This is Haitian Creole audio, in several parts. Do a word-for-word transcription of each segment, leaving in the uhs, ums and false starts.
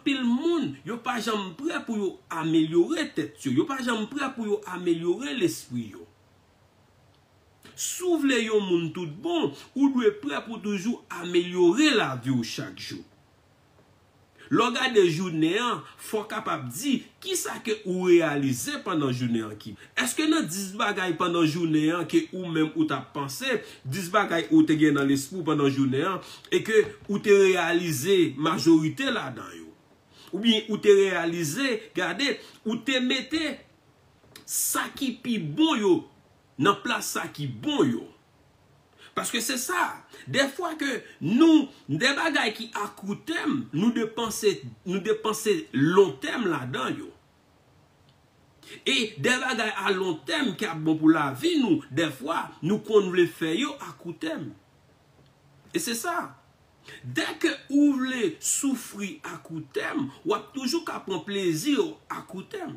Anpil moun, yo pa janm prè pou yo amelyore tèt yo. Yo pa janm prè pou yo amelyore lespri yo. Si w vle yon moun tout bon, ou dwe prè pou toujou amelyore lavi w chak jou. Lè w gade jounen an, fò w kapab di kisa ke ou reyalize pandan jounen an ki. Èske nan dis bagay pandan jounen an ke ou menm ou t ap panse, dis bagay ou te gen nan lespri w pandan jounen an, e ke ou te reyalize majorite ladan yo? Oubyen ou te reyalize, gade, ou te mete sa ki pi bon yo nan plas sa ki bon yo. Paske se sa, dèfwa ke nou, de bagay ki akoutèm, nou depanse, nou depanse lontèm ladan yo. E de bagay a lontèm ki ap bon pou lavi nou, dèfwa, nou konn vle fè yo akoutèm. E se sa. Dèke ou vle soufri akoutèm, w ap toujou ka pran plezi w akoutèm.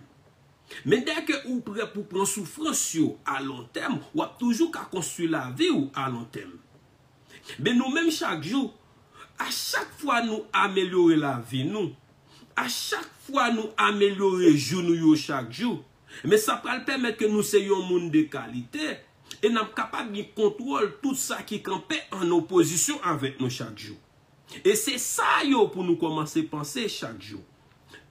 Men dèke ou prè pou pran soufrans yo alontèm, w ap toujou ka konstwi lavi w alontèm. Men nou menm chak jou, a chak fwa nou amelyore lavi nou, a chak fwa nou amelyore jou nou yo chak jou, men sa pral pèmèt ke nou se yon moun de kalite, e n ap kapab gen kontwòl tout sa ki kanpe an opozisyon avèk nou chak jou. E se sa yo pou nou kòmanse panse chak jou.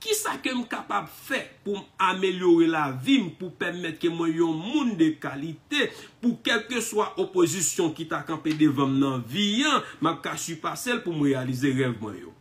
Kisa ke m kapab fè pou m amelyore lavi m, pou pèmèt ke mwen yon moun de kalite, pou kèlkeswa opozisyon ki ta kanpe devan m nan vi an, m ap ka sipase l pou m reyalize rèv mwen yo?